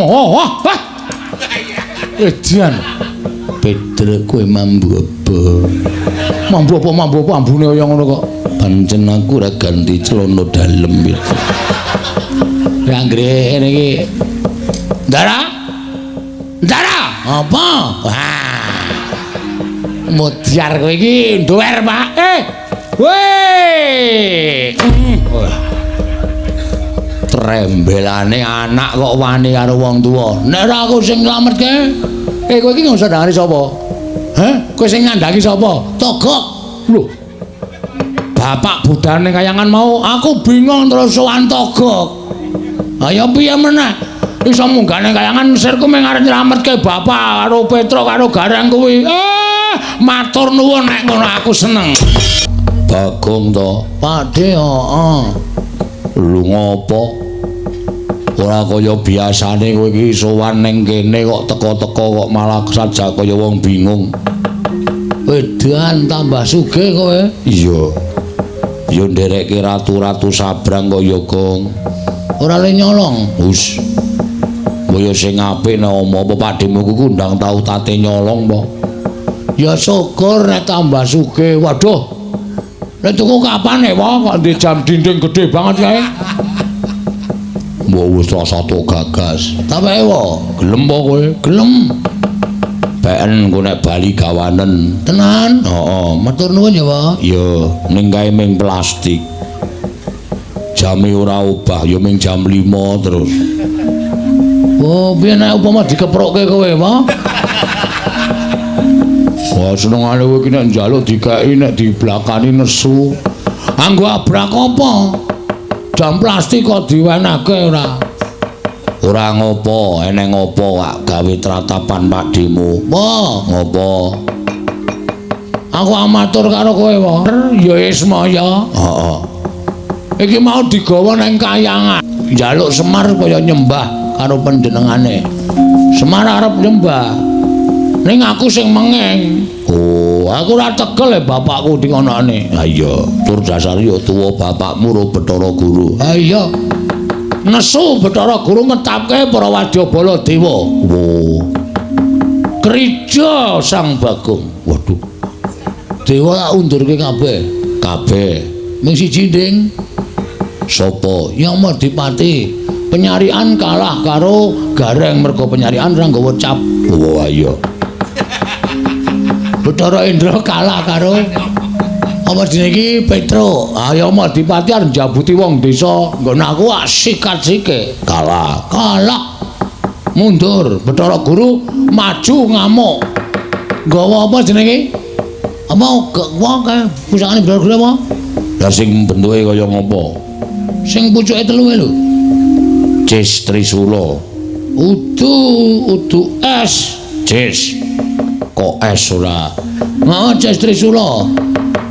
Oh, oh, Edan. Petruk kowe mambu apa? Mambu apa mambu apa ambune kaya ngono kok. Pancen aku ora ganti celana dalem itu. Anggere ngene iki. Ndara? Ndara? Apa? Wah. Mudyar kowe iki nduwer, Pak. Weh. Trembelane anak kok wani karo wong tuwa. Nek ora aku sing nylametke. Kowe iki ngusah ndangane sapa? Heh? Kowe sing ngandhaki sapa? Togok. Lho. Bapak budane kayangan mau, aku bingung terus sowan Togok. Ayo piye meneh? Iso munggah ning kayangan sirku mung arep nylametke bapak karo Petruk karo Gareng kuwi. Matur nuwun nek ngono aku seneng. Bagong to? Pakde, heeh. Lho ngopo? Ora kaya biasane kowe iki sowan ning kene kok teka-teka kok malah sajak kaya wong bingung. Edan tambah sugih kowe. Iya. Ya nderekke ratu-ratu sabrang kaya Gong. Ora le nyolong. Hus. Mbok sing apik nek omong apa padhemu ku ndang tau tate nyolong apa? Ya syukur nek tambah sugih. Waduh. Nek tuku kapan e, Pak? Kok ndek jam dinding gede banget kae? Mbok wis rasa tok gagas. Ta wae, gelem apa kowe? Gelem. Beken engko nek bali gawanen. Tenan? Heeh, matur nuwun ya, Pak. Iya, ning kae ming plastik. Jame ora obah, ya ming jam 5 terus. Oh, piye nek upama dikeprokke kowe, Pak? Wah, senengane kowe iki nek njaluk dikeki nek diblakani nesu. Anggo abrak apa? Jam plastik kok diwenehke ora? Ora ngopo, eneng ngopo kak gawe tratapan pakdemu. Apa? Ngopo? Aku amatur karo kowe, Pak. Ya Ismaya. Heeh. Iki mau digawa nang kayangan. Njaluk Semar kaya nyembah karo panjenengane. Semar arep nyembah. Ning aku sing mengeng. Oh, aku ora tegel e bapakku dingonone. Ha iya, tur dasare ya tuwa bapakmu ro Bathara Guru. Ha iya. Nesu Bathara Guru ngetapke para wadyabala dewa. Wo. Krija Sang Bagong. Waduh. Dewa tak undurke kabeh. Kabeh. Ming siji, Ding. Sapa? Yang Madipati. Penyarian kalah karo Gareng mergo penyarian ora nggawa cap. Wah iya. Bathara Indra kalah karo apa jenenge iki Petruk. Ayo Madipati arep njabuti wong desa. Nggon aku sikat sike. Kalah. Kalah. Mundur. Bathara Guru maju ngamuk. Nggawa apa jenenge? Apa wong kae pusakane Bathara Guru apa? Lah sing bentuke kaya ngopo? Sing pucuke telu lho. Cis Trisula. Udu udu es. Cis. Kok es ora? Heeh, Cis Trisula.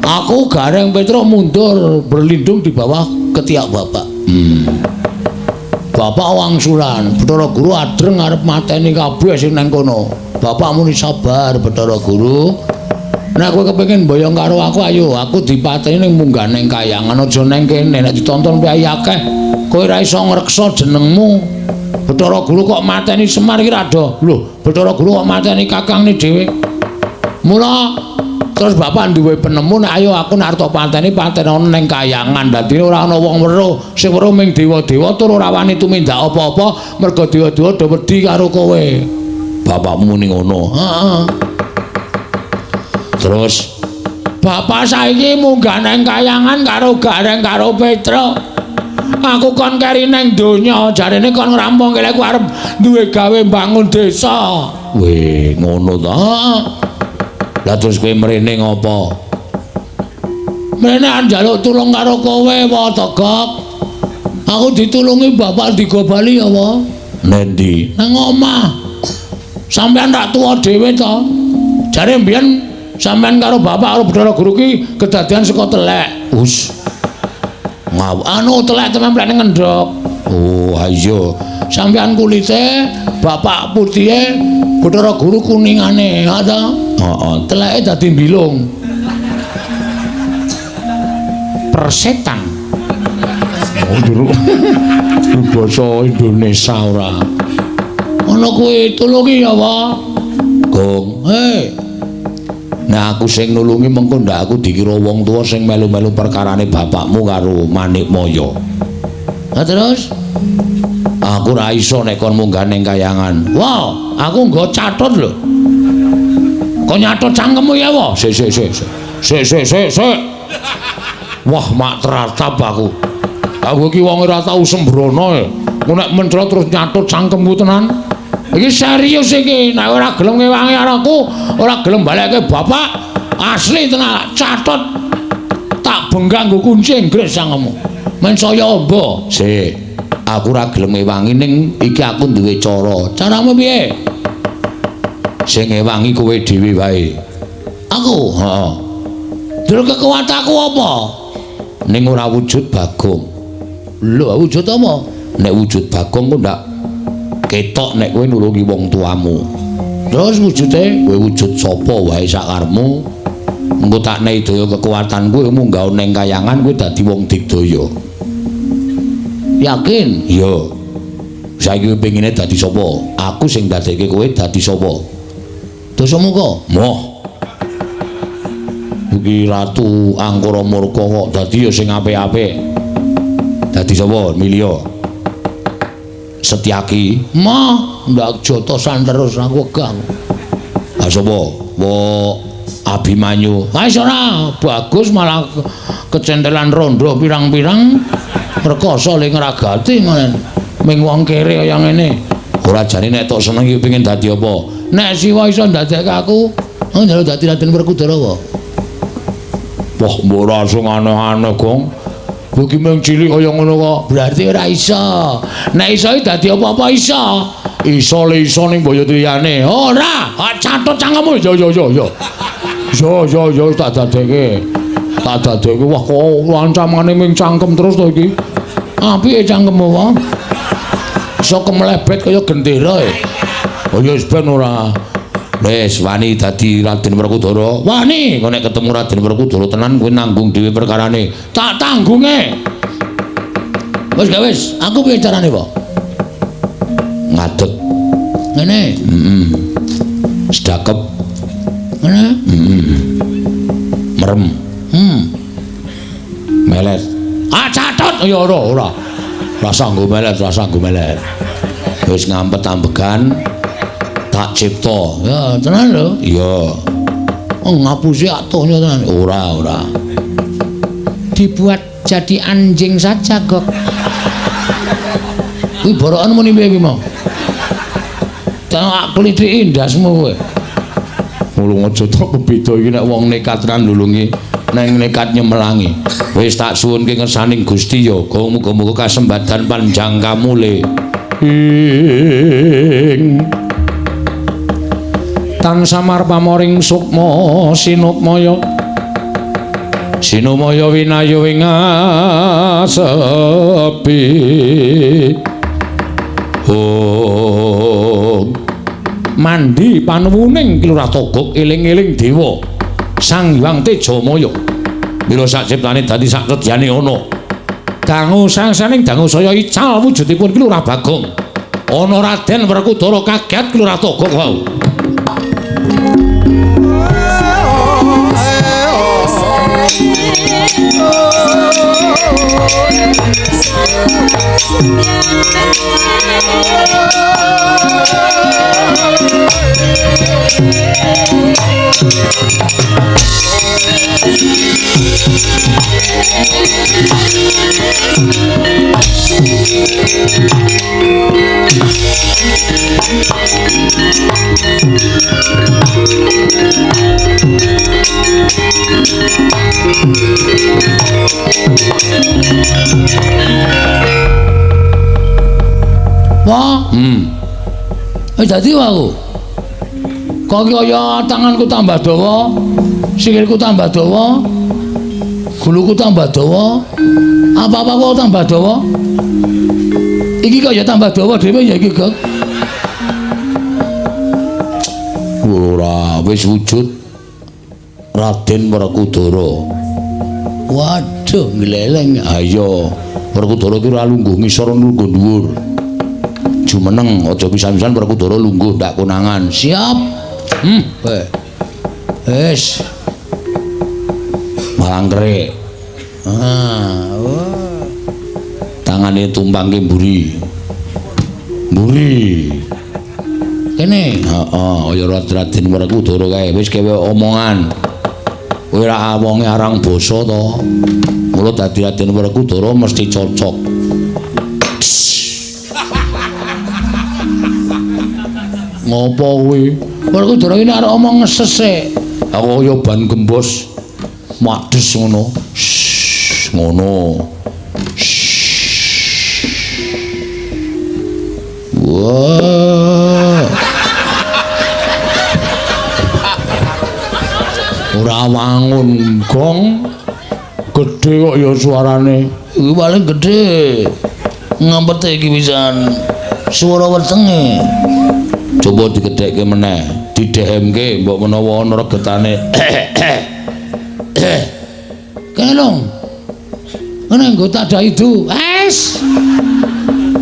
Aku Gareng Petruk mundur berlindung di bawah ketiak bapak. Bapak wangsulan, Bathara Guru adreng arep mateni kabeh sing nang kono. Bapak muni sabar Bathara Guru. Nek kowe kepengin mboyong karo aku ayo, aku dipateni ning munggah ning kayangan aja nang kene nek ditonton piye akeh. Kowe ora iso ngreksa jenengmu. Bathara Guru kok mateni Semar iki rada. Lho, Bathara Guru kok mateni kakangne dhewe. Mula terus bapak duwe penemu nek ayo aku nek arep pateni patenono ning kayangan. Dadi ora ana wong weruh, sing weruh ming dewa-dewa tur ora wani tumindak apa-apa mergo dewa-dewa do wedi karo kowe. Bapakmu muni ngono. Heeh. Terus bapak saiki munggah nang kayangan karo Gareng karo Petruk. Aku kon keri nang donya, jarene kon ngrampungke aku arep duwe gawe mbangun desa. Weh, ngono ta? Lah terus kowe mrene ngopo? Mrene arep njaluk tulung karo kowe, wa Togok. Aku ditulungi bapak digo bali ya, wa. Nendi? Nang omah. Sampeyan tak tuwa dhewe to. Jare mbiyen sampeyan karo bapak karo Bathara Guru ki kedadian saka telek. Us. Ngaw anu telek templek ning ngendhog. Oh, iya. Sampeyan kulite, bapak putihe, Bathara Guru kuningane, ha ta? Heeh, teleke dadi mbilung. Persetan. Basa Indonesia ora. Ana kowe tulungi ya, Pak? Gong. Hei. Nah aku sing nulungi mengko ndak aku dikira wong tuwa sing melu-melu perkarane bapakmu karo Manikmaya. Lah terus aku ora iso nek kon munggah ning kayangan. Wah, aku nggo catut lho. Kok nyatut cangkemmu ya, wa? Sik sik sik. Sik sik sik sik. Wah, mak teratap aku. Aku iki wong ora tau sembrono e. Engko nek mencrot terus nyatut cangkemku tenan. Iki serius iki, nek ora gelem ngewangi karo aku, ora gelem balekke bapak, asli tenan catut tak benggang nggo kunci Inggris cangkemmu. Men saya amba. Sik, aku ora gelem ngewangi ning iki aku duwe cara. Caramu piye? Sing ngewangi kowe dhewe wae. Aku? Heeh. Terus kekuatanku apa? Ning ora wujud Bagong. Lho, wujud apa? Nek wujud Bagong kok ndak ketok nek kowe nulungi wong tuamu. Terus wujude kowe wujud sapa wae sakarepmu. Engko tak nehi daya kekuatan kowe munggah ning kayangan kowe dadi wong digdaya. Yakin? Iya. Saiki kowe pengine dadi sapa? Aku sing dadekke kowe dadi sapa? Dasamuka. Moh. Iki Ratu Angkara Murka kok dadi ya sing apik-apik. Dadi sapa? Milio. Setyaki. Mah, ndak jotosan terus aku wegah. Ha sapa? Wo Abimanyu. Ha wis ora, bagus malah kecentelan rondo pirang-pirang rekoso le ngragati malah. Ming wong kere kaya ngene. Ora jane nek tok seneng iki pengin dadi apa? Nek Siwa iso ndadekke aku, oh njaluk dadi Raden Werkudara wae. Wah, mbok ora sing aneh-aneh, Gong. Kowe iki mung cilik kaya ngono kok. Berarti ora iso. Nek iso iki dadi apa-apa iso. Iso le iso ning boyo liyane. Ora, catut cangkemmu. Yo yo yo yo. Yo yo yo tak dadekke. Tak dadekke. Wah, kok ancamane ming cangkem terus to iki. Apike cangkemmu wae. Iso kemlebet kaya gendera e. Oh ya wis ben ora. Wis wani dadi Raden Werkudara. Wani, engko nek ketemu Raden Werkudara tenan kowe nanggung dhewe perkarane. Tak tanggunge. Wis gak wis, aku piye carane, Pak? Ngadeg. Ngene. Heeh. Sedakep. Ngene. Heeh. Merem. Melet. Ah catut. Ya ora, ora. Rasa nggo melet, rasa nggo melet. Wis ngampet ambegan. Tak cipta. Ya, tenan lho. Iya. Oh, ngapusi atuhnya tenan. Ora, ora. Dibuat jadi anjing saja, Gok. Kuwi borokan muni piye kuwi mau? Tak klithiki ndasmu kowe. Mulung aja tok beda iki nek wong nekat tenan nulungi, neng nekat nyemelangi. Wis tak suwunke ngersaning Gusti ya, muga-muga kasembadan panjang kamule. Ing tan samar pamoring sukma sinukmaya sinumaya winayu ing asepi. Om mandi panuwuning Ki Lurah Togog eling-eling dewa Sang Hyang Tejamaya mila sak ciptane dadi sak sedyane ana dangu sangsaning dangu saya ical wujudipun Ki Lurah Bagong. Ana Raden Werkudara kaget Ki Lurah Togog wau. Wah, Wis dadi aku. Kok kaya tanganku tambah dawa, sikilku tambah dawa, guluku tambah dawa, apa-apa kok tambah dawa. Iki kok ya tambah dawa dhewe ya iki, Gok. Ora, wis wujud Raden Werkudara. Waduh, ngleleng. Ayo. Werkudara ki ora lungguh ngisor lungguh dhuwur. Jumeneng aja pisan-pisan Werkudara lungguh ndak konangan. Siap. Wis. Malangkerik. Ah, oh. Tangane tumpangke mburi. Mburi. Kene. Heeh, kaya Raden Werkudara kae wis kewe omongan. Kowe ra wonge arang basa to. Mula dadi Raden Werkudara mesti cocok. Ngopo kuwi? Werkudara iki arep omong ngeses e. Aku kaya ban gembos. Mades ngono. Ngono. Wah. Ora wangun gong. Gedhe kok ya suarane. Iki paling gedhe. Ngampete iki pisan. Suara wetenge. Coba digedhekke meneh, didehemke mbok menawa ana regetane. Kene lho. Ngene nggo tak idu. Es.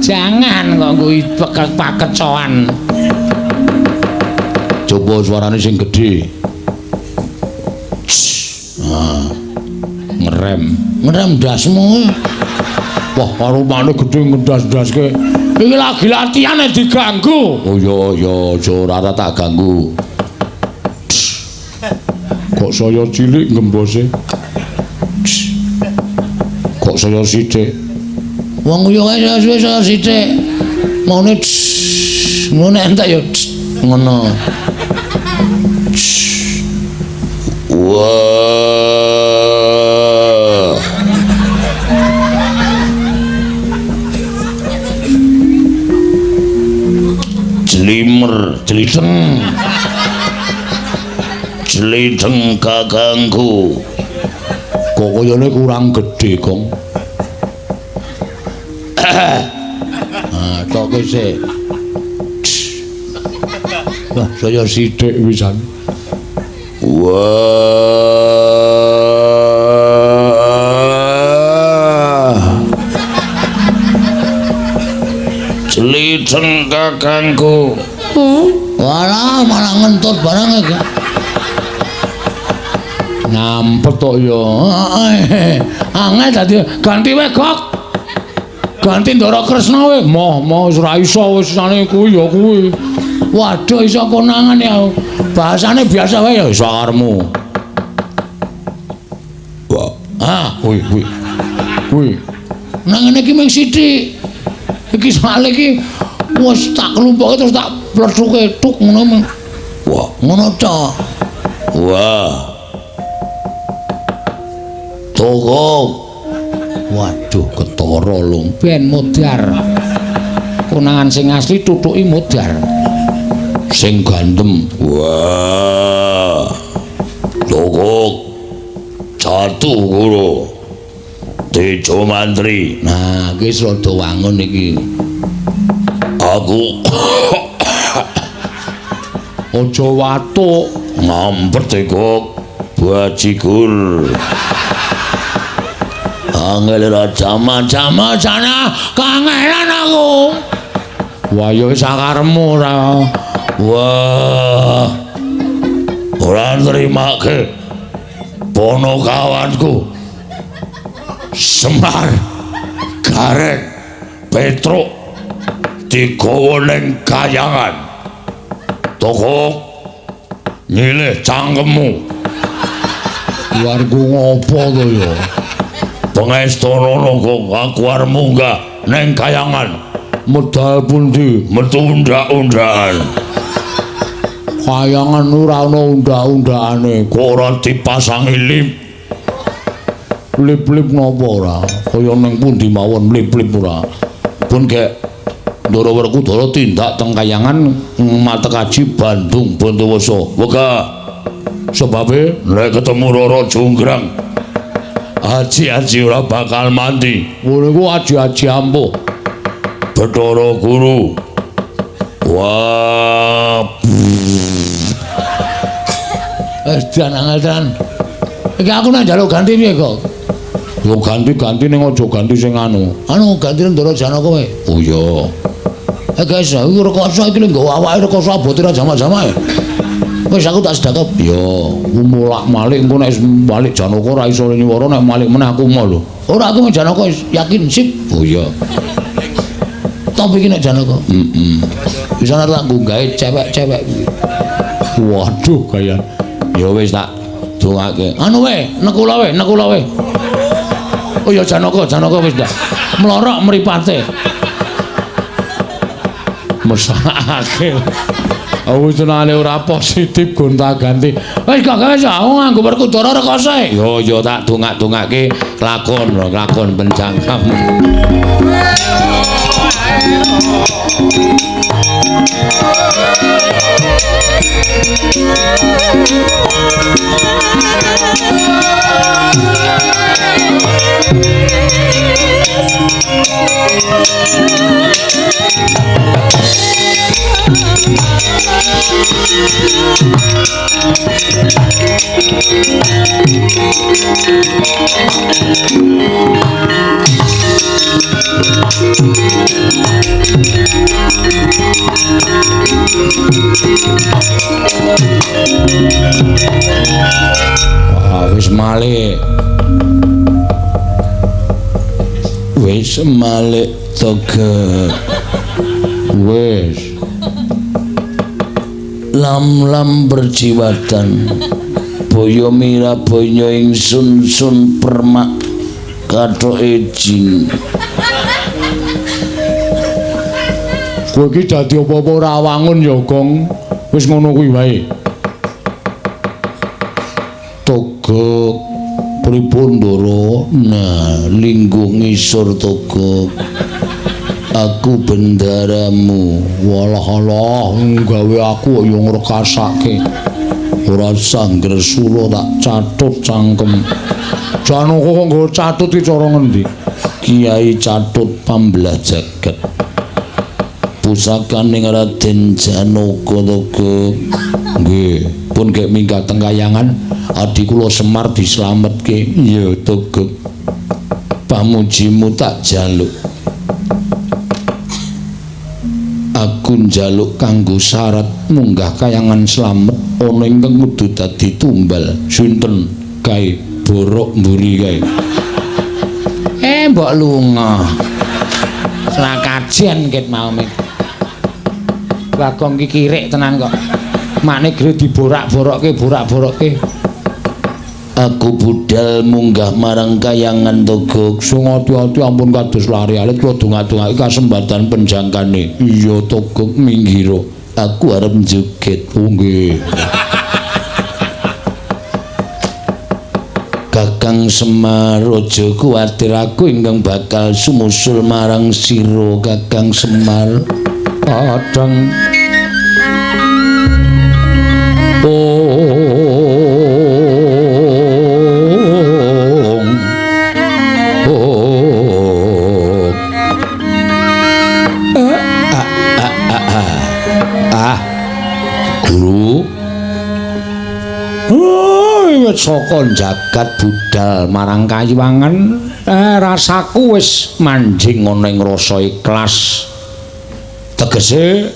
Jangan kok nggo pakecoan. Coba suarane sing gedhe. Ah. Ngerem. Ngerem ndasmu. Wah, aromane gedhe ngendas-ndaske. Iki lagi latihan diganggu. Oh iya iya, aja ora tak ganggu. Kok saya cilik ngembose. Kok saya sithik. Wong yo kae suwe saya sithik. Maune ngono entek ya ngono. Wah. Jlimer, jliteng. Jliteng kakangku. Kok kayane kurang gedhe, Gong. Ah, toke sik. Wah, saya sithik pisan. Wah. Jliteng kakangku. Walah, malah ngentut barang iki. Ngampet tok ya. Angel dadi ganti wae, Gok. Ganti Ndara Kresna wae. Moh, moh wis ora iso wis sane kuwi ya kuwi. Waduh iso konangan ya. Bahasane biasa wae ya iso karepmu. Wah, ah, kuwi kuwi. Kuwi. Nang ngene iki mung sithik. Iki soalé iki wis tak klumpuke terus tak plethuke tuk ngono. Wah, ngono ta. Wah. Togok. Waduh, ketara lho. Ben modar. Konangan sing asli tutuki modar. Sing gandem. Wah. Togok. Jatuh guru. Tejo Mantri. Nah, iki wis rada wangun iki. Aku aja watuk, ngampet kok bajigur. Angel ra jama-jama sana kangelan aku. Wah, ya wis sakarepmu ora. Wah. Ora nrimake ponokawanku. Semar, Gareng, Petruk digawa ning kayangan. Togok nyilih cangkemmu. Warga ngopo to ya? Pengestana kok aku arep munggah ning kayangan. Medal pundi? Metu undak-undakan. Kayangan ora ana undak-undakane. Kok ora dipasangi lip? Lip-lip napa ora? Kaya ning pundi mawon lip-lip ora. Pun gek Ndara Werkudara tindak teng kayangan Matekaji Bandung Bondowoso. Wegah. Sebabe nek ketemu Rara Jonggrang, aji-aji ora bakal mati. Ngono iku aji-aji ampuh. Bathara Guru. Wah. Wis dan angel tenan. Iki aku nek njaluk ganti piye kok? Yo ganti-ganti ning aja ganti sing anu. Anu ganti Ndara Janaka wae. Oh iya. Eh guys, iki rekoso iki lho nggawa awake rekoso abote ra jamak-jamak. Wis aku tak sedakep. Yo, mulak-malik engko nek balik Janaka ora iso nyuwara nek malik meneh aku mau lho. Ora aku mek Janaka yakin sip. Oh iya. Top iki nek Janaka. Heeh. Bisa tak nggae cewek-cewek kuwi. Waduh gaya. Ya wis tak dongake. Anu wae, nekula wae, nekula wae. Oh ya Janaka, Janaka wis ndak. Mlorok mripate. Mesakake. Aku senane ora positif gonta-ganti. Wis gak wis aku nganggo Werkudara rekoso. Yo yo tak dongak-dongake lakon, lakon penjangkam. Wah, wis malik. Wis malik toge. Wis. Lam-lam berjiwatan. Boyo mira boyo ingsun sun permak kathoke jin. Kowe iki dadi apa-apa ora wangun ya, Gong. Wis ngono kuwi wae. Togok pripun Ndara? Nah, lingguh ngisor Togok. Aku bendaramu. Walah alah gawe aku kok ya ngrekasake. Ora sangger sula tak catut cangkem. Janaka kok nggo catut iki cara ngendi? Kiai Catut pambelah jagat. Pusakaning Raden Janaka Togok. Nggih, pun gek minggat teng kayangan adi kula Semar dislametke. Iya Togok. Pamujimu tak jaluk. Aku njaluk kanggo syarat munggah kayangan slamet ana ingkang kudu dadi tumbal. Sinten kae borok mburi kae? Eh mbok lunga. Lakajen ket mau ming. Bagong ki kirik tenan kok. Makne gre diborak-borokke, borak-borokke. Aku budal munggah marang kayangan Togok. Sung ati-ati ampun kados lari alit kula donga-dongake kasembatan penjangkane. Iya Togok minggiro. Aku arep njoget. Oh nggih. Kakang Semar aja kuwatir aku ingkang bakal sumusul marang sira Kakang Semar. Padang Guru. Oh, saka jagat budal marang kayiwangan, rasaku wis manjing ana ing rasa ikhlas. Tegese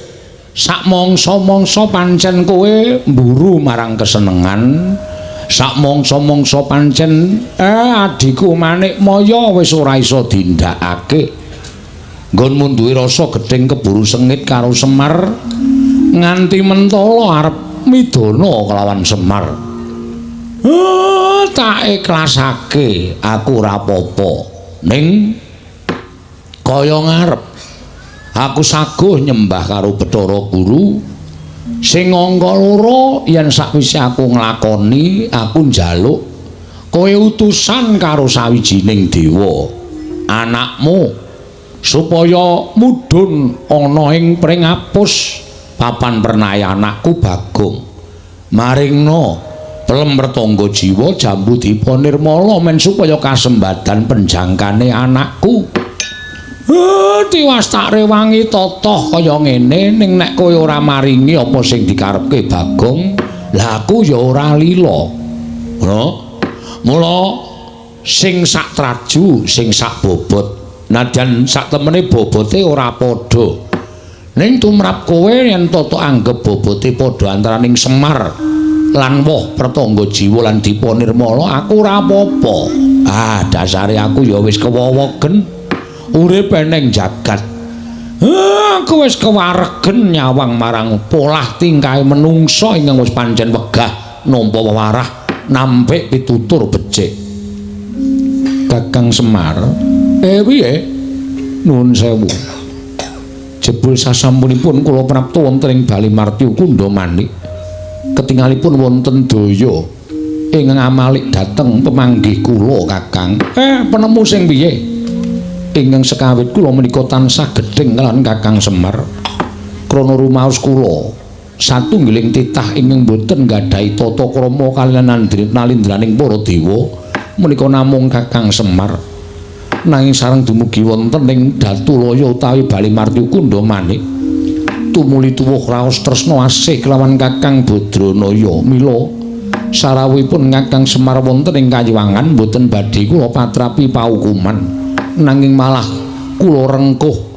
sak mangsa-mangsa pancen kowe mburu marang kesenengan, sak mangsa-mangsa pancen adhiku Manikmaya wis ora iso dindakake. Nggonmu duwe rasa gething keburu sengit karo Semar nganti mentala arep midana kelawan Semar. Tak ikhlasake aku ora apa-apa. Ning kaya ngarep aku saguh nyembah karo Bathara Guru sing angka loro yen sakwise aku nglakoni aku njaluk kowe utusan karo sawijining dewa anakmu supaya mudhun ana ing pringapus papan pernaya anakku Bagong maringna pelem mertangga jiwa jambu dipa nirmala men supaya kasembadan penjangkane anakku. Tiwas tak rewangi totoh kaya ngene ning nek kowe ora maringi apa sing dikarepke Bagong, lah aku ya ora lila. Ngono. Mula Sing sak traju, sing sak bobot. Nadyan sak temene bobote ora padha. Ning tumrap kowe yen toto anggep bobote padha antaraning Semar lan woh Pertangga Jiwa lan Dipa Nirmala, aku ora apa-apa. Ah, dasare aku ya wis kewowogen urip eneng jagat. Aku wis kewaregen nyawang marang polah tingkahe menungsa ingkang wis pancen wegah nampa wewarah nampik pitutur becik. Kakang Semar, piye? Nuwun sewu. Jebul sasampunipun kula prapta wonten ing Bali Martya Kundha Manik. Ketingalipun wonten daya ingkang amalik dhateng pemanggih kula, Kakang. Penemu sing piye? Ingkang sekawit kula menika tansah gedheng kalawan Kakang Semar. Krana rumaos kula satunggiling titah ingkang boten nggadahi tata krama kaliyan nalindraning para dewa menika namung Kakang Semar. Nanging sareng dumugi wonten ing Datulaya utawi Bali Martya Kundha Manik, tumuli tuwuh raos tresna asih kelawan Kakang Badranaya. Mila sarawuhipun Kakang Semar wonten ing kayiwangan boten badhe kula patrapi paukuman, nanging malah kula rengkuh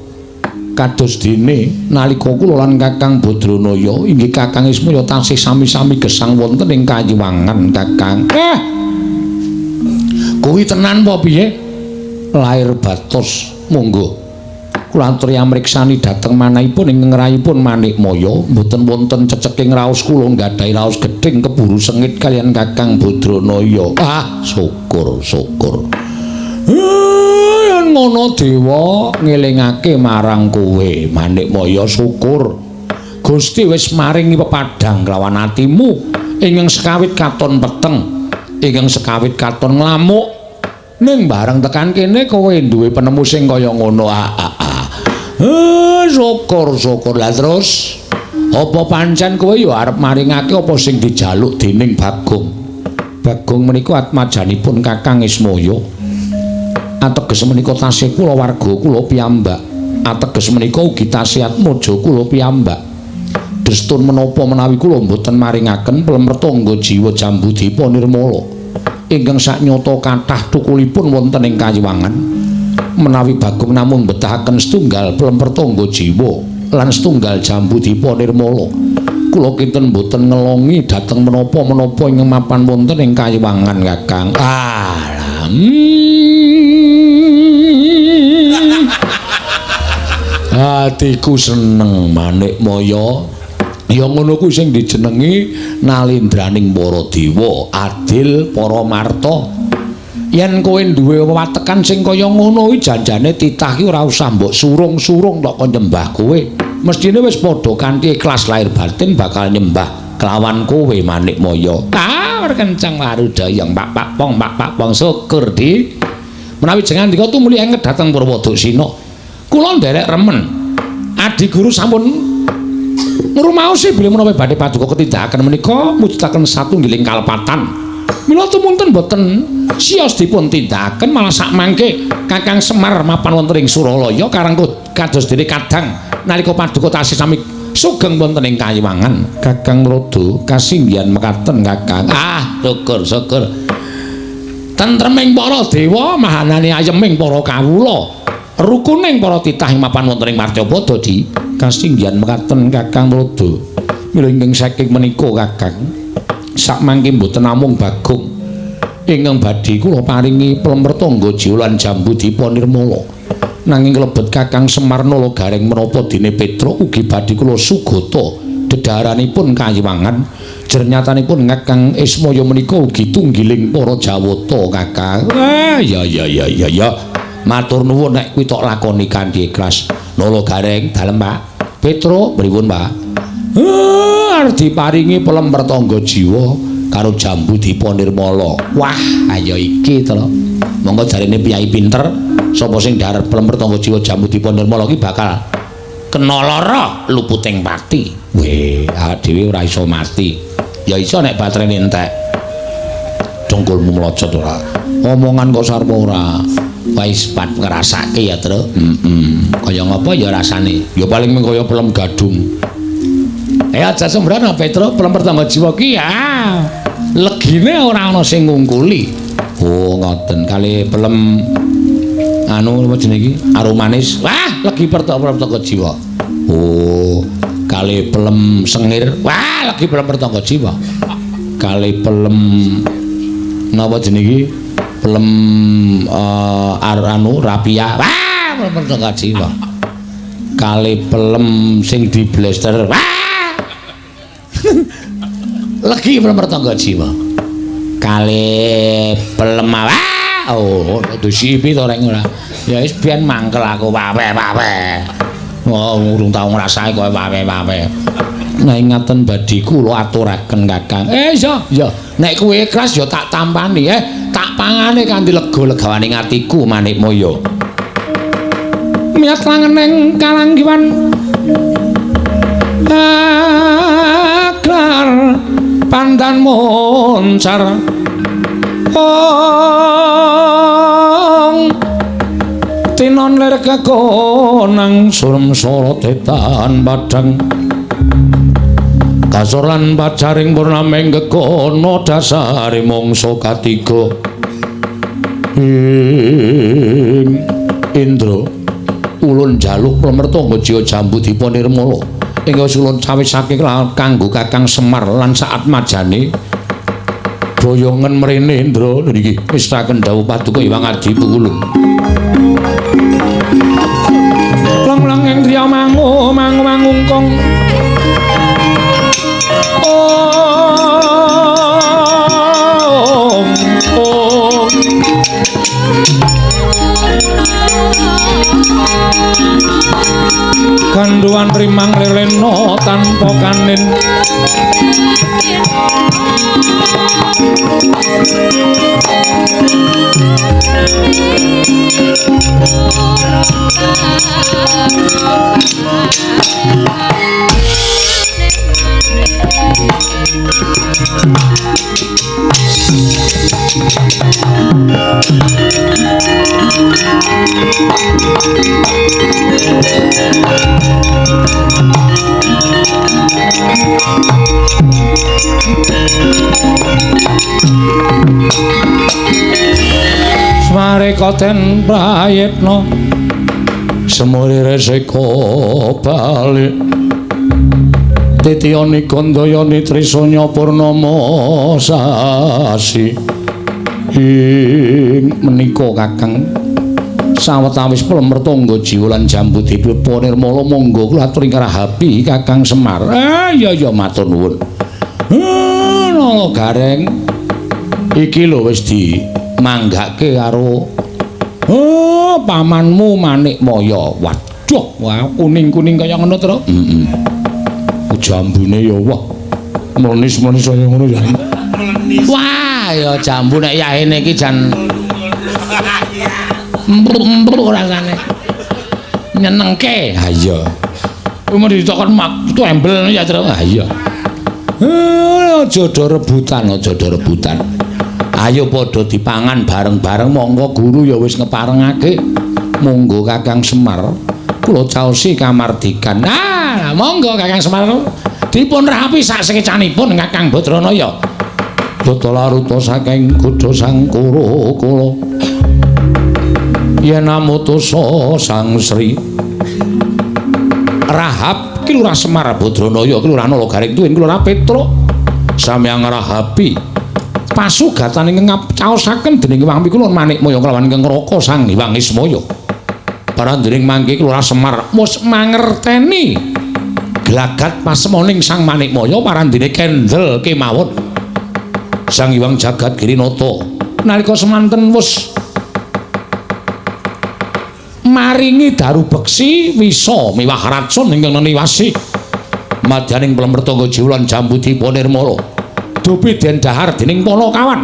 kados dene nalika kula lan Kakang Badranaya inggih Kakang Ismaya tasih sami-sami gesang wonten ing kayiwangan, Kakang. Kuwi tenan apa piye? Lair batos monggo kula aturi amriksani dhateng manahipun ing ngrayipun Manikmaya. Mboten wonten ceceking raos kula nggadahi raos gedhing keburu sengit kaliyan Kakang Badranaya. Ah, syukur syukur. Yen ngono dewa ngelingake marang kowe Manikmaya, syukur Gusti wis maringi pepadhang kelawan atimu ingkang sekawit katon peteng, ingkang sekawit katon nglamuk. Ning bareng tekan kene kowe duwe penemu sing kaya ngono. Ah, ah, ah. Syukur syukur. Lah terus apa pancen kowe ya arep maringake apa sing dijaluk dening Bagong? Bagong menika atmajanipun Kakang Ismaya. Ateges menika tasih kula warga kula piyambak. Ateges menika ugi tasih atmaja kula piyambak. Destun menapa menawi kula mboten maringaken pelem Pertangga Jiwa Jambu Dipa Nirmala ingkang saknyata kathah thukulipun wonten ing kayiwangan? Menawi Bagong namung betahaken setunggal pelem Pertangga Jiwa lan setunggal Jambu Dipa Nirmala, kula kinten mboten ngelongi dhateng menapa-menapa ingkang mapan wonten ing kayiwangan, Kakang. Ah, Atiku seneng, Manikmaya. Ya ngono kuwi sing dijenengi nalindraning para dewa, adil para marta. Yen kowe duwe wewatekan sing kaya ngono kuwi, janjane titah ki ora usah mbok surung-surung tok kon nyembah kowe. Mestine wis padha kanthi ikhlas lahir batin bakal nyembah kelawan kowe, Manikmaya. Ah, kenceng warudayang pak pak pong pak pak pong, syukur di. Menawi jenengan ndika tumuli enget dhateng Purwoduksina. Kula nderek remen. Adi guru sampun ngrumaosi bilih menawi badhe paduka ketindakaken menika mujudaken satunggiling kalepatan. Mila tumunten boten sios dipun tindakaken, malah sakmangke Kakang Semar mapan wonten ing Suralaya karang kados dene kadang nalika paduka tasih sami sugeng wonten ing kayiwangan. Kakang Rodo, kasinggihan mekaten, Kakang. Ah, syukur syukur. Tentreming para dewa, mahanane ayeming para kawula, rukuning para titah ing mapan wonten ing Marcapada di. Kasinggihan mekaten, Kakang Rodo. Mila ingkang saking menika, Kakang, sakmangke mboten namung Bagong ingkang badhe kula paringi pelem Pertangga Jiwa lan Jambu Dipa Nirmala, nanging klebet Kakang Semar Nala Gareng menapa dene Petruk ugi badhe kula sugata dedhaharanipun kayiwangan. Jernyatanipun Kakang Ismaya menika ugi tunggiling para Jawata, Kakang. Ah, ya ya ya ya ya. Matur nuwun nek kuwi tok lakoni kanthi ikhlas. Nala Gareng, dalem, Pak. Petruk, pripun, Pak? Arep diparingi pelem Pertangga Jiwa karo Jambu Dipa Nirmala. Wah, ayo iki to. Monggo jarene piyai pinter, sapa sing dhahar pelem Pertangga Jiwa Jambu Dipa Nirmala ki bakal kena lara luputing pati. Weh, awak dhewe ora iso mati. Ya iso nek baterene entek. Dengkulmu mlocot ora? Omongan kok sarwa ora. Wis pat ngrasake ya, Truk. Heeh. Kaya ngapa ya rasane? Ya paling mung kaya pelem gadung. Aja sembrono, Petruk, pelem Pertangga Jiwa ki ya. Legine ora ana sing ngungkuli. Oh ngoten kalih pelem anu apa jenenge iki? Arum manis. Wah, legi pertangga jiwa. Oh, kalih pelem sengir. Wah, legi pelem pertangga jiwa. Kalih pelem napa jenenge iki? Pelem anu rapia. Wah, pelem pertangga jiwa. Kalih pelem sing di blaster. Wah. Legi pelem pertangga jiwa. Kalih pelem wah. Oh, disipi to rek ora. Ya wis biyen mangkel aku wawe-wawe. Oh, urung tau ngrasake kowe wawe-wawe. Nek ngaten badhe kula aturaken Kakang. Iya, iya. Nek kowe ikhlas ya tak tampani, tak pangane kanthi lega-legawane atiku Manikmaya. Miyat langeneng kalanggiwan aklar pandan moncar. Ong tinon lir kekonang surem sorotetan padhang kasor lan pacaring purnaming gegono dasare mangsa katiga. Ing Indra ulun jaluk plemertangga jiwa jambu dipa nirmala ingkang ulun cawisake kanggo Kakang Semar lan saat majane boyongen mrene Indra niki mistraken dawuh paduka Hyang Adi ulun. Lang-lang ing driya mangu mangu mangungkung. Om om. Ganduan rimang lelena tanpa kanin. Swareka den prayitna semuri resika bali titiyani gandayani trisanya purnama sasi. Ing menika Kakang sawetawis plemertangga jiwa lan jambu dipa nirmala monggo kula aturi ngrahapi Kakang Semar. Iya iya matur nuwun. Nala Gareng iki lho wis dimanggake karo pamanmu Manikmaya. Waduh, wah kuning-kuning kaya ngono to. Heeh. Jambune ya wah mlenis-mlenis kaya ngono ya. Wah, ya jambu nek yahene iki jan empruk-empruk rasane. Nyenengke. Ha iya. Kuwi mau ditokon mak embel ya, Tru. Ha iya. Aja do rebutan, aja do rebutan. Ayo padha dipangan bareng-bareng monggo guru ya wis ngeparengake. Monggo Kakang Semar kula caosi kamardikan. Ah, monggo Kakang Semar dipun rapi sak sekecanipun Kakang Badranaya. Tata laruta saking kudha Sang Kura kula. Yen amutusa Sang Sri Rahab ki Lurah Semar Badranaya ki Lurah Nala Garing tuwin ki Lurah Petruk samyang ngrahapi pasugatan ingkang caosaken dening Hyang Mikulun Manikmaya kelawan ingkang Raka Sang Hyang Ismaya. Parandening mangke ki Lurah Semar mus mangerteni glagat pasemoning Sang Manikmaya parandene kendel kemawon Sang Hyang Jagat Girinata nalika semanten wis maringi daru beksi wisa miwah racun ingkang neniwasi madyaning plemertangga jiwa lan jambu dipa nirmala dupi den dahar dening Panakawan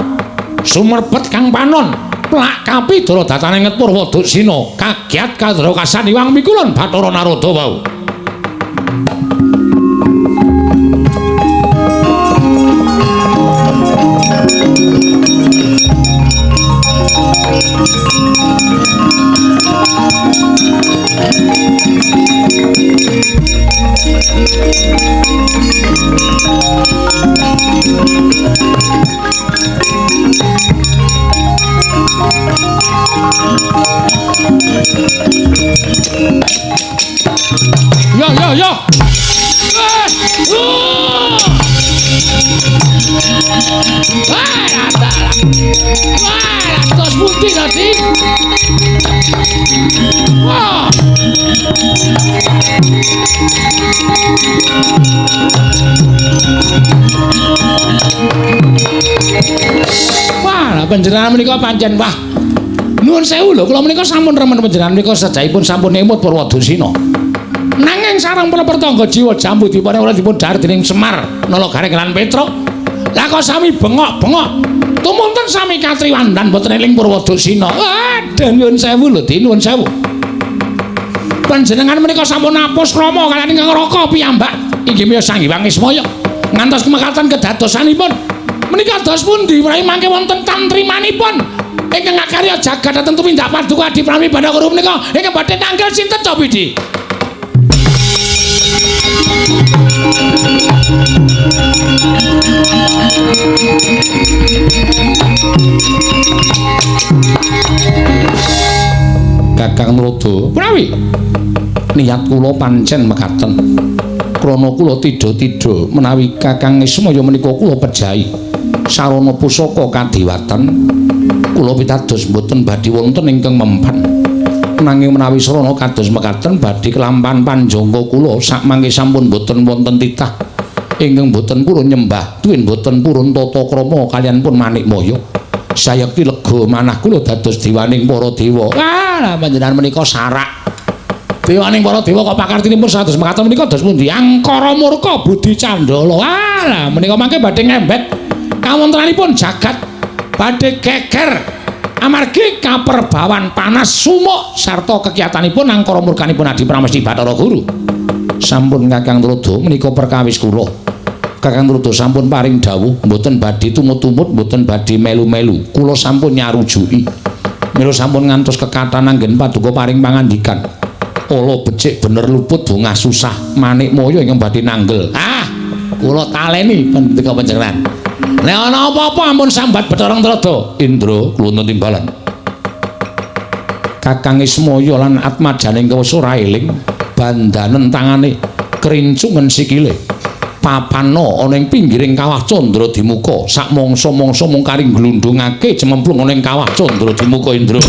sumerbet kang panon plak kapi dara datane Purwa Duksina kagiat kadra kasan Hyang Mikulun Bathara Narada wau. Wah, dalah. Wah, tos pundi tadi? Wah. Wah, panjenengan menika pancen wah. Nuwun sewu lho, kula menika sampun remen panjenengan menika sejaipun sampun emut Purwadusina. Nanging sareng para pertangga jiwa jambu dipun ora dipun dhahar dening Semar, Nala Gareng lan Petruk. Lah kok sami bengok-bengok. Tumunten sami katriwandan boten eling Purwadusina. Waduh, nyuwun sewu lho, Din, nuwun sewu. Panjenengan menika sampun apus krama kaliyan ingkang Raka piyambak inggih menika Sang Hyang Ismaya ngantos kemekaten kedadosanipun. Menika dos pundi menawi mangke wonten tantrimanipun ingkang ngakarya jagat dhateng tumindak paduka Adi Prami Bathara Guru menika ingkang badhe nanggel sinten to Pidi? Kakang Nrada, prawi niat kula pancen mekaten. Krana kula tidha-tidha menawi Kakang Ismaya menika kula pejahi sarana pusaka kadewatan, kula pitados mboten badhe wonten ingkang mempan. Nanging menawi sarana kados mekaten badhe kelampahan panjangka kula sakmangke sampun mboten wonten titah ingkang mboten purun nyembah tuwin mboten purun tata krama kaliyan pun Manikmaya. Sayekti lega manah kula dados dewaning para dewa. Wah, panjenengan menika sarak. Dewaning para dewa kok pakartinipun sados mekaten menika dos pundi? Angkara murka budi candala. Wah, menika mangke badhe ngembet kawontenanipun jagat badhe geger amargi kaperbawan panas sumuk sarta kekiyatanipun angkara murkanipun Adi Pramesti Bathara Guru. Sampun Kakang Nrada menika perkawis kula. Kakang Nrada sampun paring dawuh mboten badhe tumut-tumut, mboten badhe melu-melu. Kula sampun nyarujuki. Mila sampun ngantos kekathahan anggen paduka paring pangandikan. Ala becik bener luput bungah susah Manikmaya ingkang badhe nanggel. Ah, kula taleni pendika panjenengan. Nek ana apa-apa ampun sambat Bathara Nrada. Indra kula timbalan. Kakang Ismaya lan atmajaning kawesa ora eling, bandanen tangane, krincungen sikile. Papana ana ing pinggiring kawah Candra Dimuka, sak mangsa-mangsa mung kari glundhungake cememplung ana ing kawah Candra Dimuka Indra.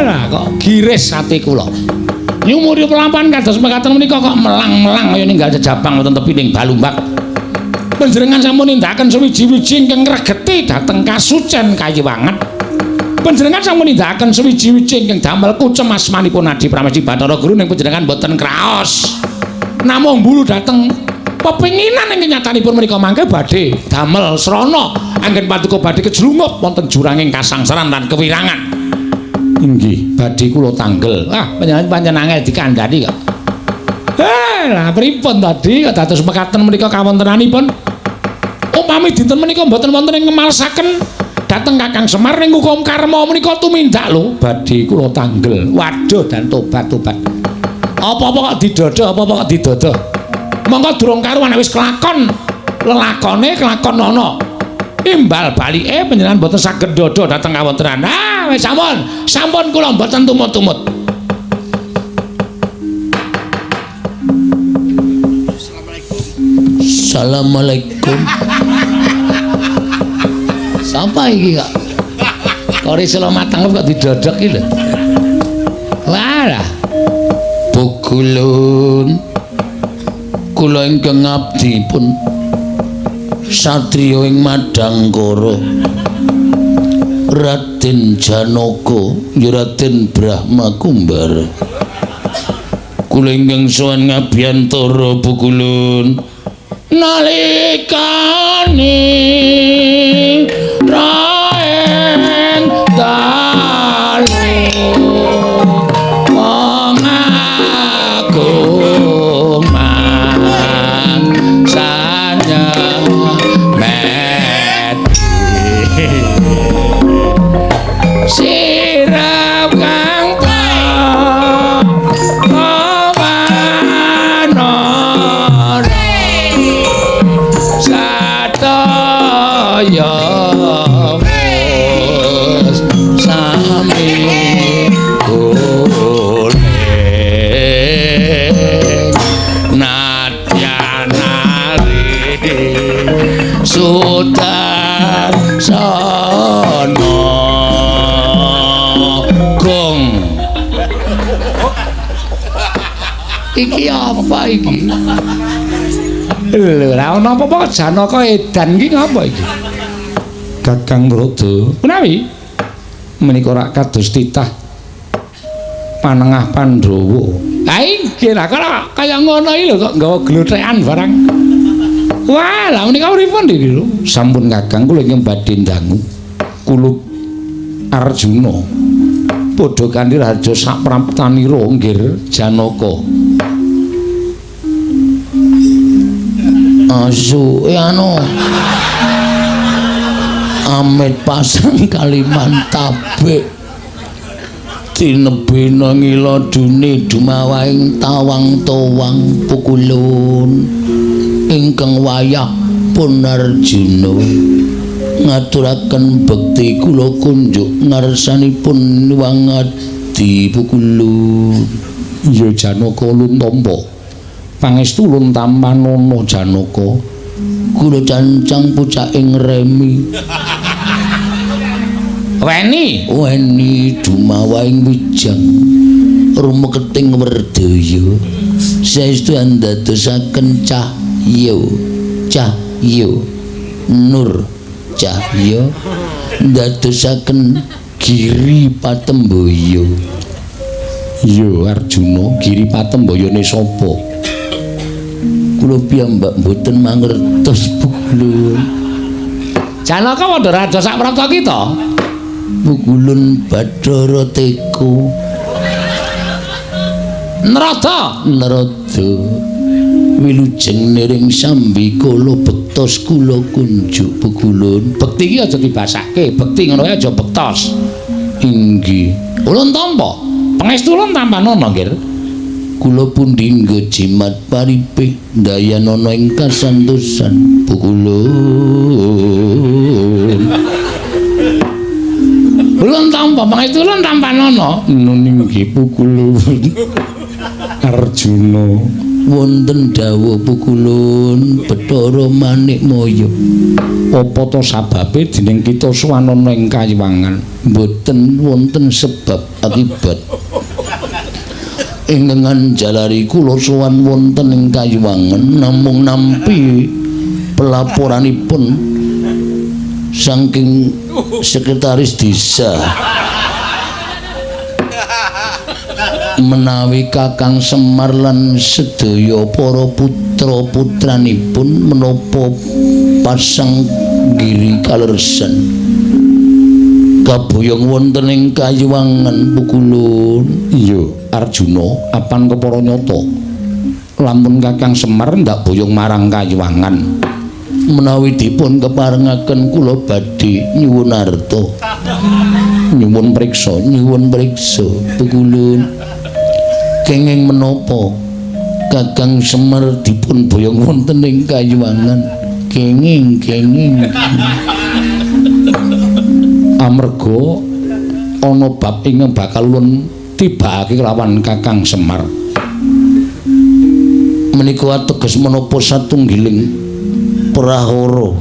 Lah kok giris ati kula. Nyumuri pelampahan kados mekaten menika kok melang-melang kaya ninggal jejabang wonten tepi ning Balumbak. Panjenengan sampun nindakaken suwiji-wiji ingkang ngregeti dhateng kasucen kayiwangan. Panjenengan sampun nindakaken suwiji-wiji ingkang damel kucem asmanipun Adi Pramesti Bathara Guru ning panjenengan boten kraos. Namung mbulu dhateng pepinginan ingkang nyatanipun menika mangke badhe damel srana anggen paduka badhe kejlungup wonten juranging kasangsaran lan kewirangan. Inggih, badhe kula tanggel. Ah, panjenengan pancen angel dikandhani kok. Lah pripun tadi kok dados mekaten menika kawontenanipun? Upami dinten menika mboten wonten ing ngemalesaken dhateng Kakang Semar ning hukum karma menika tumindak lho, badhe kula tanggel. Waduh, dan tobat-tobat. Apa-apa kok didodo, apa-apa kok didodo. Monggo durung karuan wis kelakon lelakone kelakon ana. Imbal balike panjenengan mboten saged dodo dhateng kawontenan. Ah, wis sampun, sampun kula mboten tumut-tumut. Assalamualaikum. Sapa iki kok? Kori selo matang kok didodok iki lho. Walah. Pukulun. Kula ingkang abdi pun satriya ing Madangkara. Raden Janaka, ya Raden Brahma Kumbara. Kula ingkang sowan ngabiyantara Pukulun. Nalikane raeng dalu wong agung mangsanya meti sirap Iki apa iki? Lho, ora ana apa-apa Janaka edan iki ngapa iki? Kakang Brodo, menawi menika rak kados titah panengah Pandhawa. Ha inggih, lah kok kaya ngono iki lho kok nggawa glothekan barang. Wah, lah menika pripun iki lho? Sampun Kakang, kula ingkang badhe ndangu kulup Arjuna. Padha kanthi raja sapraptanira nggir Janaka. Asu anu amit pasang kaliman tabik tinebena ngila dune dumawaing tawang towang pukulun ingkang wayah pun Arjuna ngaturaken bekti kula kunjuk ngarsanipun wangadi pukulun. Ya Janaka ulun tampa pangestu ulun tampanana Janaka. Kula cancang pucaking remi weni weni dumawaing wijang rumeketing werdaya saestu andadosaken cahya cahya nur cahya ndadosaken giri patembaya. Ya Arjuna, giri patembayane sapa? Kula piyambak mboten mangertos pukulun. Janaka padha raja saprapta kita. Pukulun Bathara Teko. Narada, Narada wilujeng niring sambi kala bektos kula kunjuk pukulun. Bekti iki aja dibasake, bekti ngono ae aja bektos. Inggih. Ulun tampa. Pangestu ulun tampanana nggih. Kula pundi nggo jimat paripih ndayanana ing kasantosan pukulun. Ulun tampa pangestu ulun tampanana. Nun inggih pukulun. Arjuna wonten dawuh pukulun Bathara Manikmaya. Apa to sababe dening kita suwanana ing kayiwangan? Mboten wonten sebab akibat. Ingkang anjalari kula sowan wonten ing kayiwangan namung nampi pelaporanipun saking sekretaris desa menawi Kakang Semar lan sedaya para putra-putranipun menapa pasang giri kalersan kaboyong wonten ing kayiwangan pukulun. Iya Arjuna, apan kepara nyata lamun Kakang Semar ndak boyong marang kayiwangan? Menawi dipun keparengaken kula badhe nyuwun arta, nyuwun priksa, nyuwun priksa pukulun. Kenging menapa Kakang Semar dipun boyong wonten ing kayiwangan? Kenging kenging amarga ana bab ingkang bakal ulun tibakake kelawan Kakang Semar. Menika ateges menapa satunggiling prahara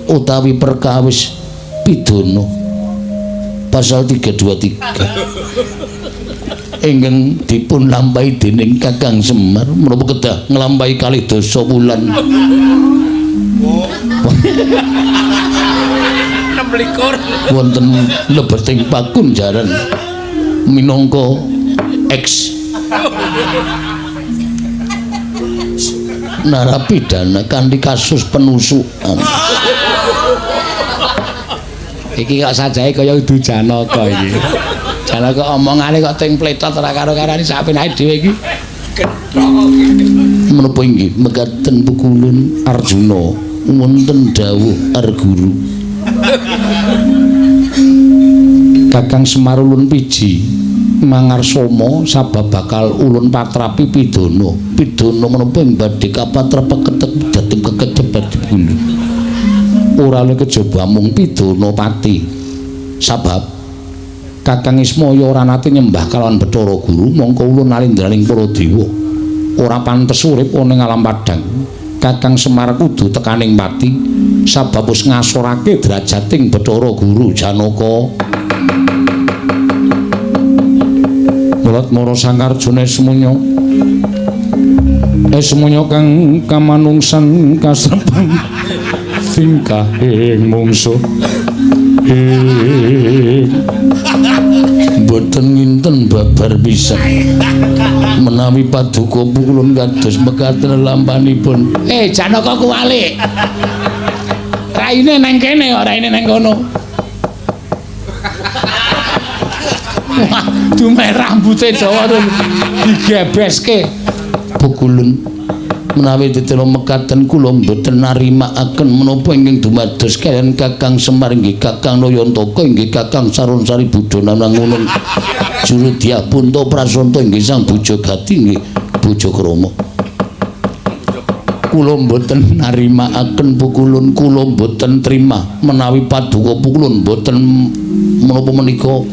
utawi perkawis pidana pasal 323 ingkang dipun lampahi dening Kakang Semar menapa kedah nglampahi kalih dasa wulan. Wonten lebeting pakunjaran minangka ex narapidana kanthi kasus penusukan. Iki kok sajae kaya udu Janaka iki. Janaka omongane kok ting pletot ora karo-karane sak penake dhewe iki. Menapa inggih mekaten pukulun? Arjuna wonten dawuh Arguru. Kakang Semar ulun piji mangarsama sabab bakal ulun patrapi pidana. Pidana menapa ing badhe kapatrapaken dhateng kekecep bulu? Ora oleh kejaba mung pidana pati. Sabab Kakang Ismaya ora nate nyembah kalawan Bathara Guru, mongko ulun nalindraning para dewa. Ora pantes urip ana ing alam padhang. Kakang Semar kudu tekaning pati sabab wis ngasorake drajating Bathara Guru Janaka. Mulat mara Sang Arjuna Esmunya. Esmunya kang kamanungsan kasrepang tingkahing mungsuh. Mboten nginten babar pisan. Menawi paduka pukulun kados mekaten lampanipun. Janaka kuwalik. Raine nang kene kok raine nang kono. Wah, dumeh rambute dawa terus digebeske. Pukulun menawi ditela mekaten kula mboten narimakaken menapa ingkang dumados kaliyan Kakang Semar inggih Kakang Nayantaka inggih Kakang Sarunsari Budana Nangunung Juru Dyah Punta Prasanta inggih Sang Bujagati inggih Bojakrama. Kula mboten narimakaken pukulun, kula mboten trima menawi paduka pukulun mboten menapa menika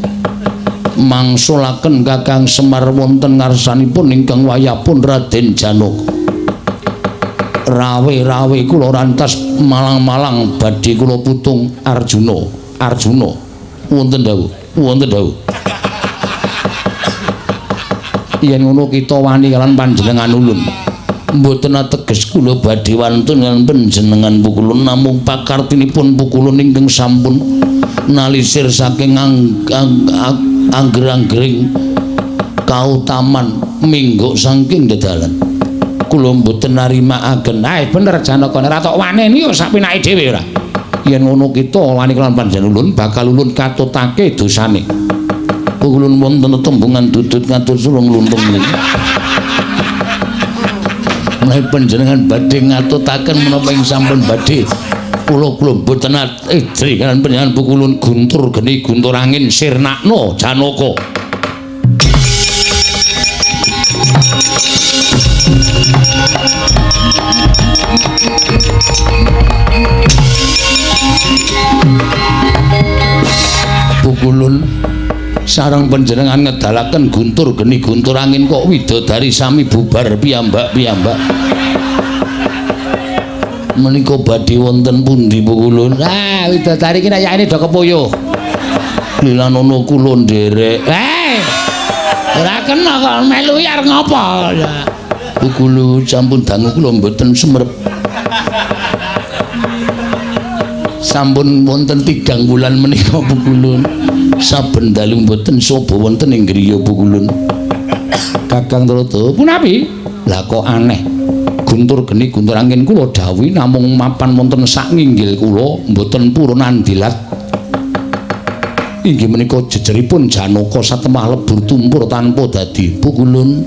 mangsulaken Kakang Semar wonten ngarsanipun ingkang wayahpun Raden Janaka. Rawe-rawe kula rantas malang-malang badhe kula putung Arjuna. Arjuna wonten dawuh, wonten dawuh. Yen ngono kita wani kalian panjenengan ulun. Mboten ateges kula badhe wantun kalian panjenengan pukulun, namung pakartinipun pukulun ingkang sampun nalisir saking angger-anggering kautaman mingguk saking dedalan. Kula mboten narimakaken. Ae bener Janaka, ora tok waneni kok sak pinake dhewe ora. Yen ngono kita wani kelawan panjenengan ulun bakal ulun katutake dosane. Pukulun wonten tembungan dudut ngatur sulung luntung niki. Menawi panjenengan badhe ngatutaken menapa ing sampun badhe kula kula mboten idri kaliyan panjenengan pukulun guntur geni guntur angin sirnakno Janaka. Pukulun sareng panjenengan ngedalaken guntur geni guntur angin kok widodari sami bubar piyambak-piyambak. Menika badhe wonten pundi pukulun? Ah, widodari iki nek yaene do kepuyuh. Lilanono kula nderek. Ora kena kok melu arep ngopo? Pukulun sampun dangu kula mboten sumerep. Sampun wonten 3 wulan menika pukulun. Saben dalu mboten sobo wonten ing griya pukulun. Kakang Trata, punapi? Lah kok aneh. Guntur geni guntur angin kula dawuhi namung mapan wonten sak nginggil kula mboten purun andilat. Inggih menika jejeripun Janaka satemah lebur tumpur tanpa dadi. Pukulun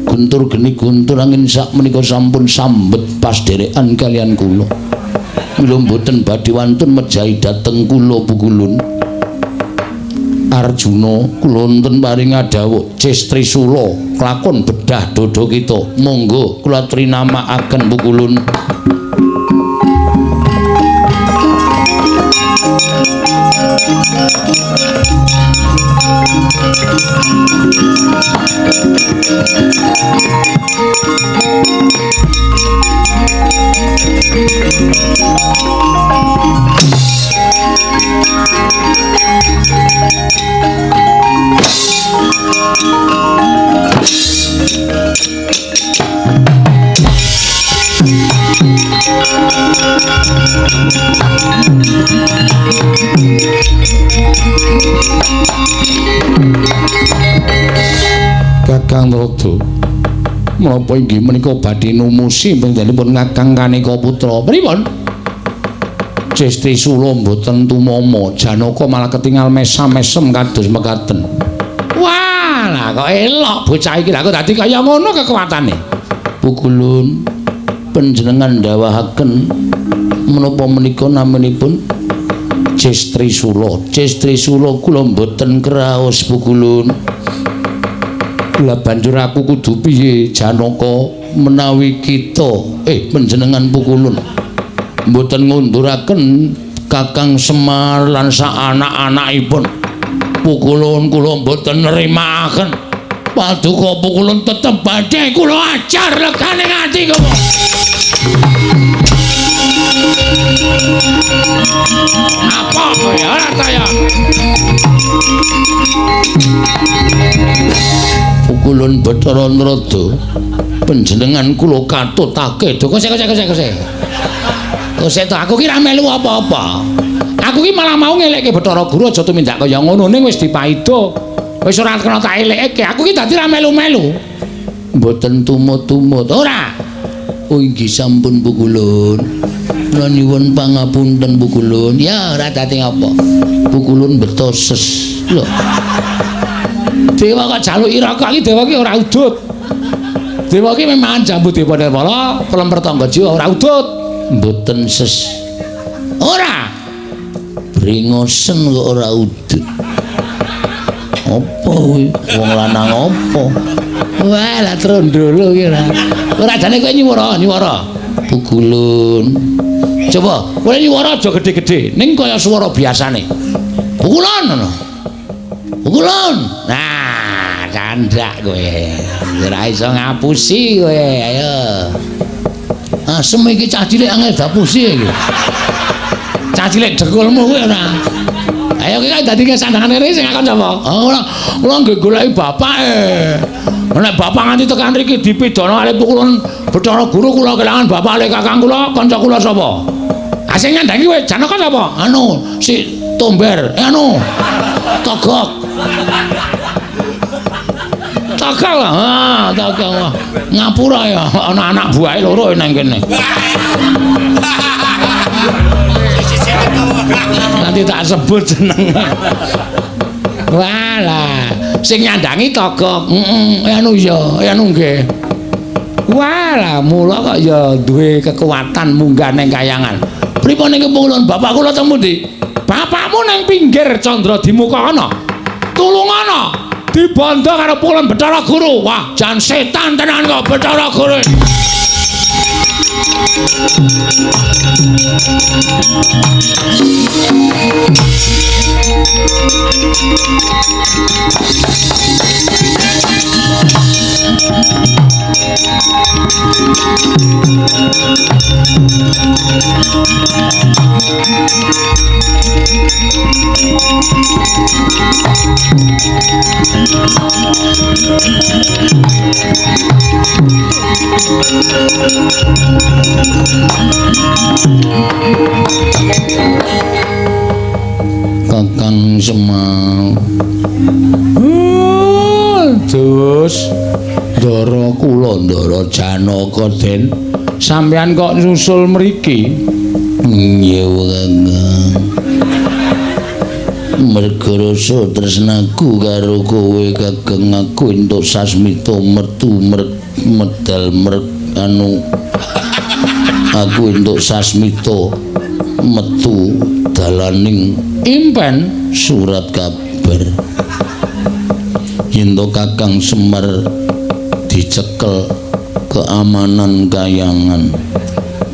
guntur geni guntur angin sak menika sampun sambet pasdherekan kaliyan kula. Mila mboten badhe wantun mejahi dhateng kula pukulun. Arjuna kula wonten paring dawuh Ces Trisula klakon bedah dada kita. Monggo kula trinamakaken pukulun. Kakang Trata, menapa inggih menika badhe numusi panjenenganipun Kakang Kaneka Putra? Pripun? Ces Trisula mboten tumama, Janaka malah ketingal mesam-mesem kados mekaten. Wah, lah kok elok bocah iki, lah kok dadi kaya ngono kekuatane. Pukulun panjenengan ndawahaken menapa menika naminipun Ces Trisula. Ces Trisula kula mboten kraos pukulun. Lah banjur aku kudu piye Janaka menawi kita panjenengan pukulun mboten ngunduraken Kakang Semar lan sak anak-anakipun. Pukulun kula mboten nrimakaken. Paduka pukulun tetep badhe kula ajar legane ati kula. Apa kowe ora ta ya? Pukulun Bathara Narada. Panjenengan kula katutake. Kok sik sik sik sik. Kok sik to aku ki ra melu apa-apa. Aku ki malah mau ngelekke Bathara Guru aja tumindak kaya ngono ning wis dipaido. Wis ora kena tak elekke. Aku ki dadi ra melu-melu. Mboten tumut-tumut. Ora. Oh inggih sampun Pukulun. Kula nyuwun pangapunten Pukulun. Ya ora dadi apa. Pukulun beto ses. Lho. Dewa kok jaluki rokok iki dewa ki ora udut. Dewa ki memang jambu dewa nirmala, pelemper tangga jiwa ora udut. Mboten ses. Ora. Brengosen kok ora udut. Apa kuwi? Wong lanang apa? Wah, lah trondolo ki ora. Ora jane kowe nyuwara, nyuwara. Pukulun. Coba, kowe nyuwara aja gedhe-gedhe, ning kaya swara biasane. Pukulun ngono. Pukulun. Nah, candak kowe. Ora iso ngapusi kowe. Ayo. Asem iki cah cilik angel dapusi iki. Cah cilik dengkulmu kowe ora. Ayo ki dadi sandangane rene sing ngakon sapa? Oh, ora, kula nggih goleki bapake. Nek bapak nganti tekan mriki dipidana kali pukulun Bathara Guru kula kelangan bapak le kakang kula, kanca kula sapa? Ah sing nyandangi kowe Janaka sapa? Anu, si Tomber, anu. Togok. Togok lah, ah, togok. Ngapura ya ana anak buahe loro nang kene. Nanti tak sebut jenenge. Walah, sing nyandangi Togok. Heeh, anu ya, anu nggih. Walah, mula kok ya duwe kekuatan munggah ning kayangan. Pripun niki Pukulun? Bapak kula teng pundi? Bapakmu nang pinggir Candra Dimuka ana. Tulungana dibondo karo Pukulun Bathara Guru. Wah, jan setan tenan kok Bathara Guru. Kakang Semar. Terus Ndara kula Ndara Janaka Den. Sampeyan kok nyusul mriki? Nggih Kakang. Merga rasa tresnaku karo kowe Kakang, aku entuk sasmita metu medal anu aku entuk sasmita metu dalaning impen surat kabar yen to Kakang Semar dicekel keamanan kayangan.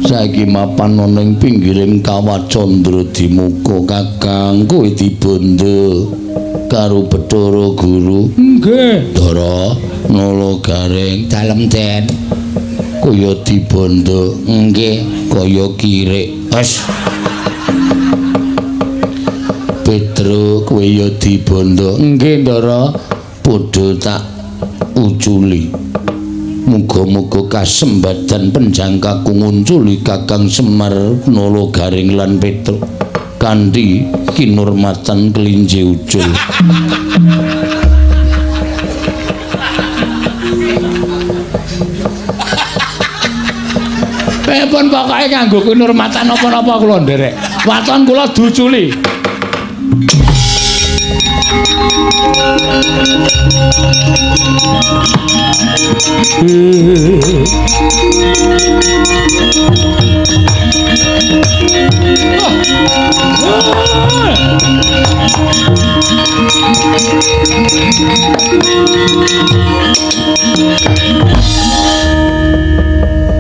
Saiki mapan ana ing pinggiring Kawah Candra Dimuka Kakang, kowe dibondo karo Bathara Guru. Nggih. Ndara Nala Gareng dalem Den. Kaya dibondo nggih kaya kirik. Wes. Petro kowe ya dibondo. Nggih Ndara, padha tak uculi. Muga-muga kasembadan penjangkaku ngunculi Kakang Semar Nala Garing lan Petruk kanthi kinurmatan kelinci ucul. Pun pokoke nganggo kinurmatan napa-napa kula nderek. Waton kula duculi.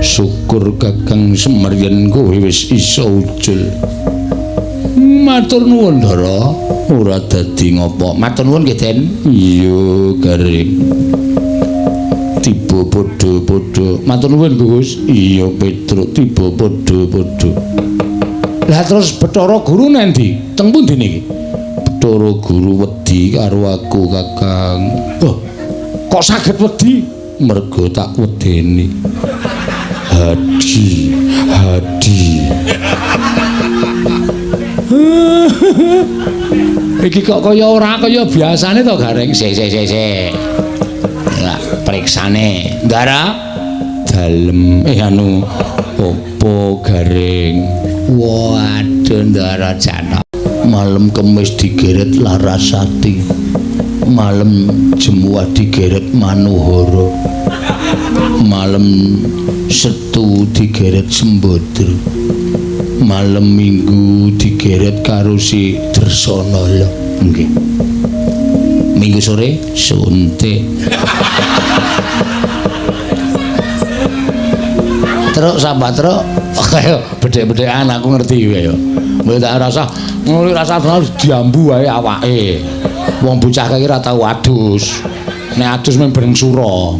Syukur Kakang Semar yen kowe wis iso ucul. Matur nuwun Ndara, ora dadi ngopo. Matur nuwun nggih Den. Iya Garing. Tiba padha-padha. Matur nuwun Gus. Iya Petruk, tiba padha-padha. Lah terus Bathara Guru nendi? Teng pundi niki? Bathara Guru wedi karo aku Kakang. Oh, Kok saged wedi? Mergo tak wedeni. Hadi, hadi. Iki kok kaya ora kaya biasane to, Gareng? Sik sik sik sik. Lah, periksane. Ndara dalem anu opo Gareng? Waduh, Ndara Janaka. Malam Kemis digeret Larasati. Malam Jemuah digeret Manohara. Malam Setu digeret Sembadra. Malam Minggu digeret karo si Dresanala. Nggih. Minggu sore suntik. Truk sahabat truk, kaya bedhek-bedhekan aku ngerti ya. Mbok tak rasa ngono rasa diambu wae awake. Wong bocah kae ora tau adus. Nek adus mung bareng sura.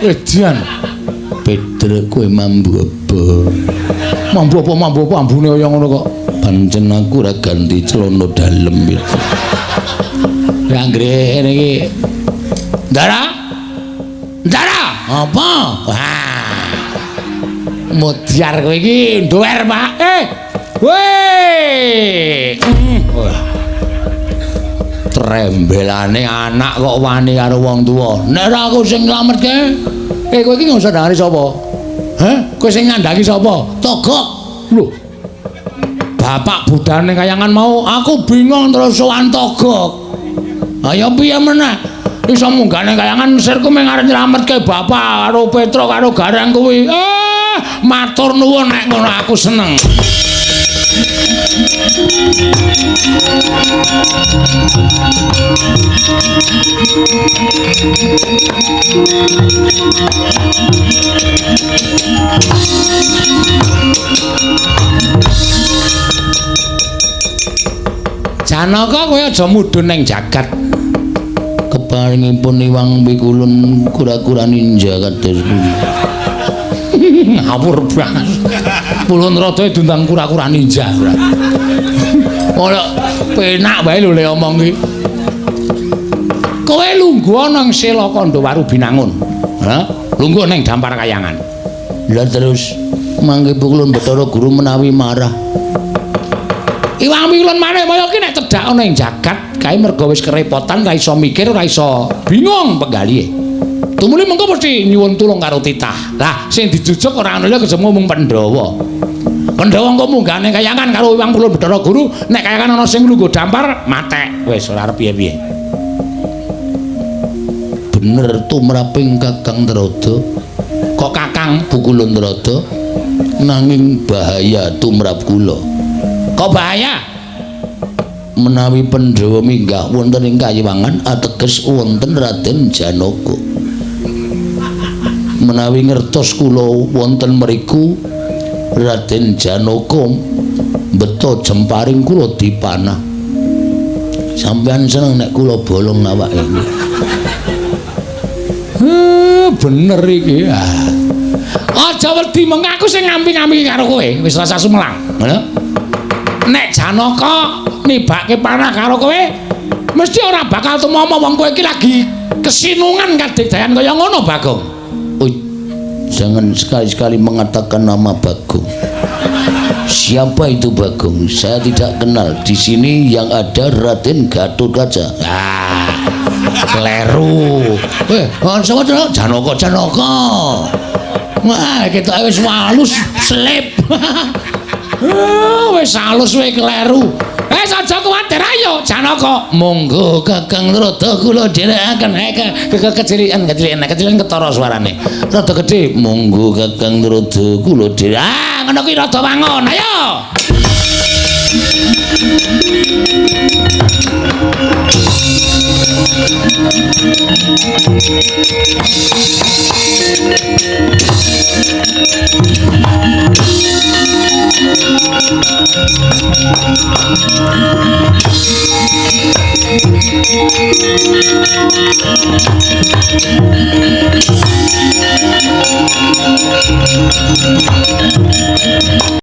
Edian. Petruk kowe mambu apa? Mambu apa mambu apa ambune kaya ngono kok. Pancen aku ora ganti celana dalem iki. Lah anggere ngene iki. Ndara? Ndara? Apa? Wah. Mudyar kowe iki nduwer, Pak. Weh. Trembelane anak kok wani karo wong tuwa. Nek ora aku sing nylametke, kowe iki ngusah ndangani sapa? Heh? Kowe sing ngandhaki sapa? Togok. Lho. Bapak budane kayangan mau, aku bingung terus sowan Togok. Ayo piye meneh? Iso munggah ning kayangan sirku mung arep nylametke bapak karo Petruk karo Gareng kuwi. Matur nuwun nek ngono aku seneng. Janaka kowe aja mudhun ning jagat. Keparingipun Iwang Pikulun kura-kura ninja kados pundi. Ngawur banget. Pulun rada diundang kura-kura ninja ora. Ora penak wae lho le omong iki. Kowe lungguh nang Sela Kandha Binangun. Ha? Lungguh ning Dampar Kayangan. Lah terus mangke Pikulun Bathara Guru menawi marah. Iwang Pikulun maneh kaya iki nek cedhak ana ing jagat kae mergo wis kerepotan ora iso mikir ora iso bingung penggalihe. Tumuli mengko mesti nyuwun tulung karo titah. Lah sing dijujuk ora ana liya kejaba mung Pandhawa. Pandhawa engko munggah ning kayangan karo Iwang Pikulun Bathara Guru, nek kayangan ana sing lungguh dampar matek. Wis ora arep piye-piye. Bener tumraping Kakang Trada. Kok Kakang Pukulun Trada nanging bahaya tumrap kula. Kok bahaya? Menawi Pandhawa minggah wonten ing kayiwangan ateges wonten Raden Janaka. Menawi ngertos kula wonten mriku Raden Janaka beto jemparing kula dipanah. Sampeyan seneng nek kula bolong awake. Bener iki. Aja wedi meng aku sing ngampi-ngampi karo kowe, wis rasa sumelang. Ngono. Nek Janaka nibake panah karo kowe, mesti ora bakal tumama wong kowe iki lagi kesinungan kadigdayan kaya ngono, Bagong. Jangan sekali-sekali mengatakan nama Bagong. Siapa itu Bagong? Saya tidak kenal. Di sini yang ada Raden Gatotkaca. Ah, kleru. Sapa to? Janaka, Janaka. Wah, kita wis halus selip. Wis halus wis kleru. Aja kuwatir ayo Janaka. Monggo Kakang Trada kula dherekaken. Kecilikan, kecilikan, kecilikan ketara suarane. Rada gedhe. Monggo Kakang Trada kula dherek. Ah, ngono kuwi rada wangun. Ayo.